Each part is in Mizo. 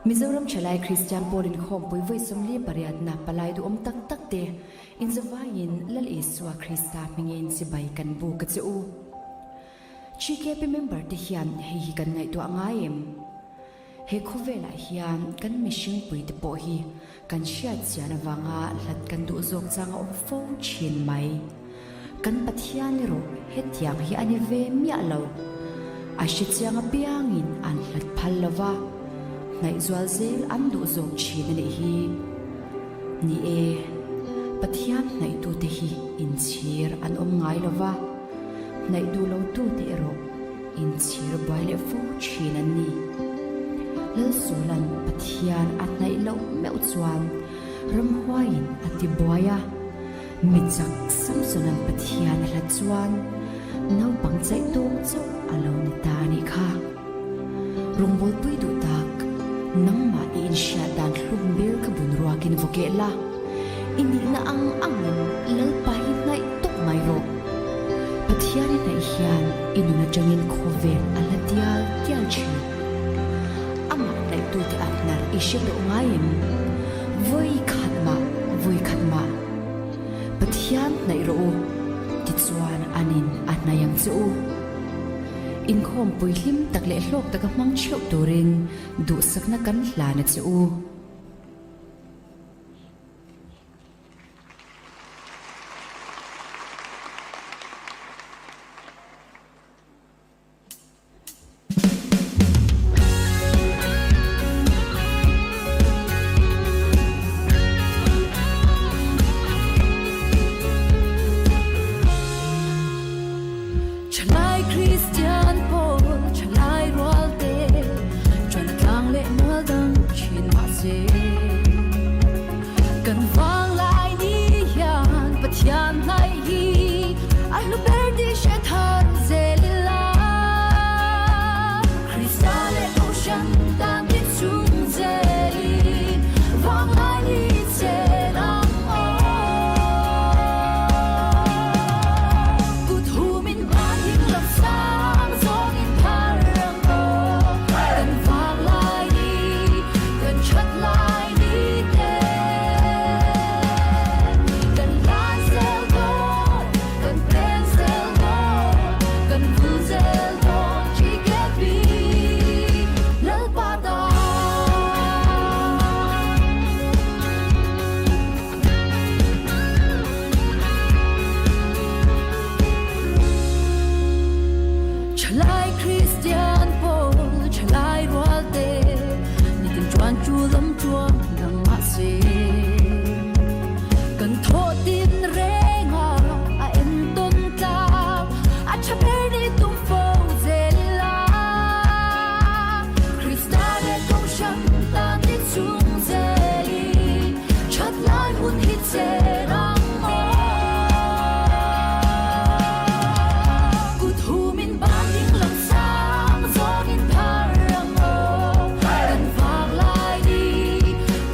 Mizoram Thalai Kristian Pawl Inkhawmpui vawi 48na palai duhawm tak tak te inzavaiin Lal Isua Krista hmingin chibai kan buk a che u. GKP member te hian hei hi kan ngaihtuah ngai em? He khawvelah hian kan mihring puite pawh hi kan hriat chian avanga hlat kan duh zawk chang a awm fo thin mai. Kan Pathian erawh hetiang hi a ni ve miah lo. A hre chiang apiangin an hlat phal lo va, hnaih zual zel an duh zawk thin a nih hi. Ni e, Pathian hnaihtute hi inchhir an awm ngai lo va, hnaih duh lotute erawh Inchhir buai leh fo thin an ni. Lalsuala'n Pathian a hnaih loh meuh chuan ramhuaiin a ti buai a, mi chak Samsona'n Pathian a hlat chuan naupang chaih tawk chauh a lo ni ta a nih kha. Rawngbawlpui duh tak, nangmah i inhriat dan hlum bel kha bun ruakin vaw keh la, i nihna ang angin Lalpa hi hnaih tawp mai rawh. Pathian i hnaih hian i nun atangin khawvel a la dial dial thin. Amah hnaihtute ah hnar i hre tawh ngai em? Vawi khat mah, vawi khat mah. Pathian hnaih rawh u, tichuan anin a hnaih ang che u. Inkhawmpui hlim tak leh hlawk taka hmang theuh turin duhsakna kan hlan a che u. Thalai Kristian pawl, thalai rual te, Chuan a tlang leh mual dang thin mahse. Kan vang lai ni hian Pathian hnaih hi a hlu ber tih hre thar zel ila. Krista leh Kohhran tan ti chung zelin vang lai ni chen ang aw. Kut humin ban hing lam sang zawngin thar ang aw. Kan vang lai ni, kan that lai ni te. Kan hlan zel dawn, kan pen zel dawn, kan vul zel dawn GKP Lalpa ta. Thalai Kristian pawl, thalai rual te, nitin chuan chu lam chuan dang mahse. Kan thawh tin reng a, a entawn tlang, a tha ber ni tum fo zel ila. Krista leh Kohhran tan ni chung zelin, that lai hun hi chen ang aw. Kut humin ban ding lam sang zawngin thar ang aw. Kan vang lai ni,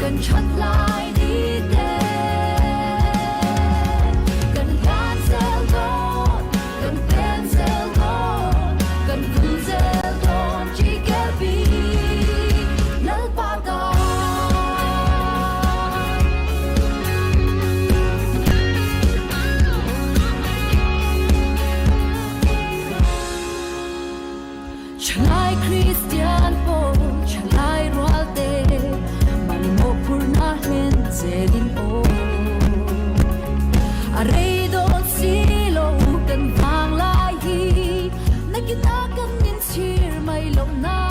kan that lai ni te. Kan hlan zel dawn, kan pen zel dawn, kan vul zel dawn GKB Lalpa tan. Thalai Kristian pawl, thalai rual te, mahni mawhphurhna hlen zelin aw. A rei dawn si lo kan vang lai hi, nakinah kan inchhir mai loh nan.